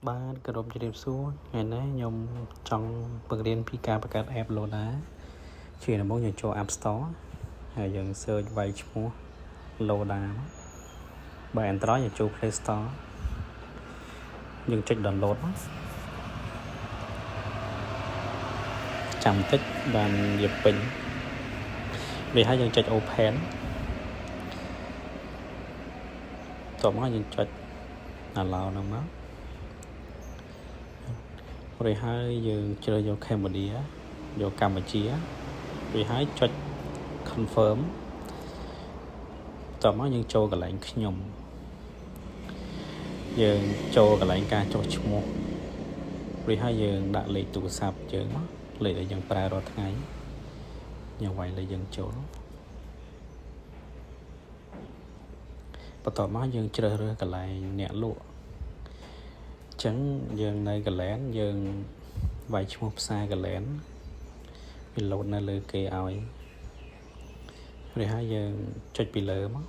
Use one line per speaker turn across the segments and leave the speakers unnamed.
បាទគោរពជម្រាបសួរថ្ងៃនេះខ្ញុំចង់បង្រៀនពីការបង្កើត app Loda ជាដំបូងយើងចូល App Store ហើយយើង search វាយឈ្មោះ Loda មកបើ Android យើងចូល Play Store យើងចុច download មកចាំតិចបានវាពេញវាហើយយើងចុច open តមកយើងចុច allow ហ្នឹងមករួចហើយយើងជ្រើសយក Cambodia យកកម្ពុជារួចហើយចុច confirm តមកយើងចូលកន្លែងខ្ញុំយើងចូលកន្លែងការចុះឈ្មោះរួចហើយយើងដាក់លេខទូរស័ព្ទយើងមកលេខដែលយើងប្រើរាល់ថ្ងៃយើងវាយលេខយើងចូលបន្ទាប់មកយើងជ្រើសរើសកន្លែងអ្នកលក់អញ្ចឹងយើងនៅកលែនយើងវាយឈ្មោះផ្សារកលែនវាលោតនៅលើគេឲ្យរួចហើយយើងចុចពីលើមក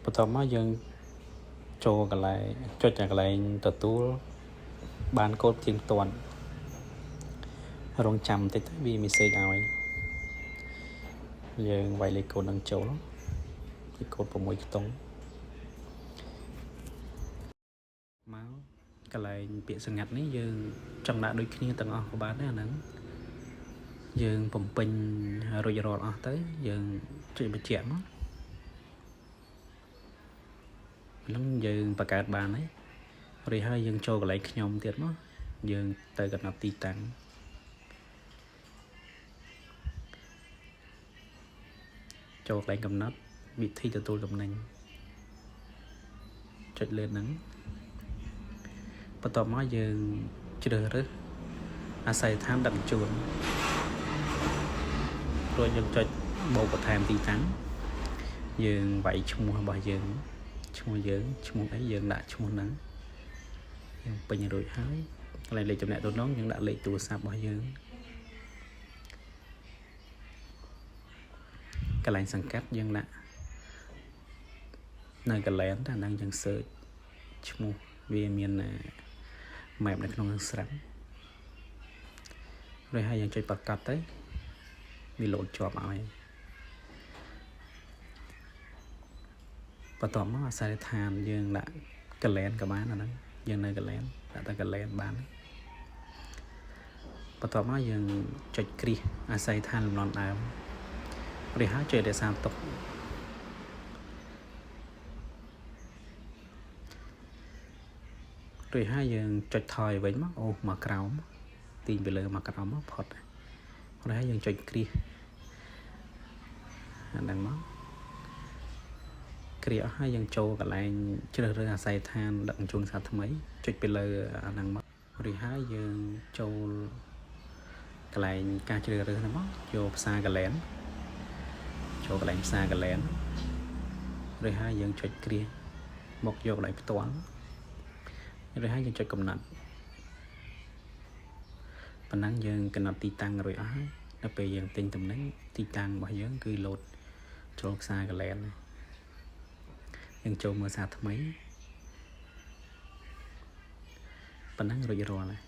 បន្ទាប់មកយើងចូលកន្លែងចុចតែកន្លែងទទួលបានកូដទៀងទាត់រងចាំបន្តិចទៅវា message ឲ្យយើងវាយលេខកូដនឹងចូលលេខកូដ6ខ្ទង់មកកន្លែងពាក្យសម្ងាត់នេះយើងចង់ដាក់ដូចគ្នាទាំងអស់ក៏បានដែរអាហ្នឹងយើងបំពេញរួចរាល់អស់ទៅយើងចុចបញ្ជាក់មកហ្នឹងយើងបង្កើតបានហើយរួចហើយយើងចូលកន្លែងខ្ញុំទៀតមកយើងទៅកំណត់ទីតាំងចូលកន្លែងកំណត់វិធីទទួលតំណែងចុចលើហ្នឹងបន្ទាប់មកយើងជ្រើសរើសអាសយដ្ឋានដឹកជញ្ជូនរួចយើងចុចបូកបន្ថែមទីតាំងយើងវាយឈ្មោះរបស់យើងឈ្មោះយើងឈ្មោះអីយើងដាក់ឈ្មោះហ្នឹងយើងពេញរួចហើយកន្លែងលេខតំណែងតំណងយើងដាក់លេខទូរស័ព្ទរបស់យើងកន្លែងសង្កាត់យើងដាក់នៅកន្លែងតែហ្នឹងយើង search ឈ្មោះវាមាន map នៅក្នុងនឹងស្រាប់រួចហើយយើងចុចប្រកាសទៅវាលោតជាប់ឲ្យបន្ទាប់មកអាសយដ្ឋានយើងដាក់កលែនក៏បានអាហ្នឹងយើងនៅកលែនដាក់តែកលែនបានបន្ទាប់មកយើងចុចគ្រីសអាសយដ្ឋានលំនាំដើមរួចហើយចុចរក្សាទុករួចហើយយើងចុចថយវិញមកអូមកក្រោមទាញពីលើមកក្រោមមកផុតរួចហើយយើងចុចគ្រីសអាហ្នឹងមកគ្រាអស់ហើយយើងចូលកន្លែងជ្រើសរើសអាសយដ្ឋានដឹកជញ្ជូនសារថ្មីចុចពីលើអាហ្នឹងមករួចហើយយើងចូលកន្លែងការជ្រើសរើសហ្នឹងមកយកផ្សារកលែនចូលកន្លែងផ្សារកលែនរួចហើយយើងចុចគ្រាមកយកកន្លែងផ្ទាល់រួចហើយយើងចុចកំណត់ប៉ុណ្ណឹងយើងកំណត់ទីតាំងរួចអស់ហើយដល់ពេលយើងទិញតំណែងទីតាំងរបស់យើងគឺលោតចូលផ្សារកលែនយើងចូលមើលសារថ្មីប៉ុណ្ណឹងរួចរាល់ហើយ។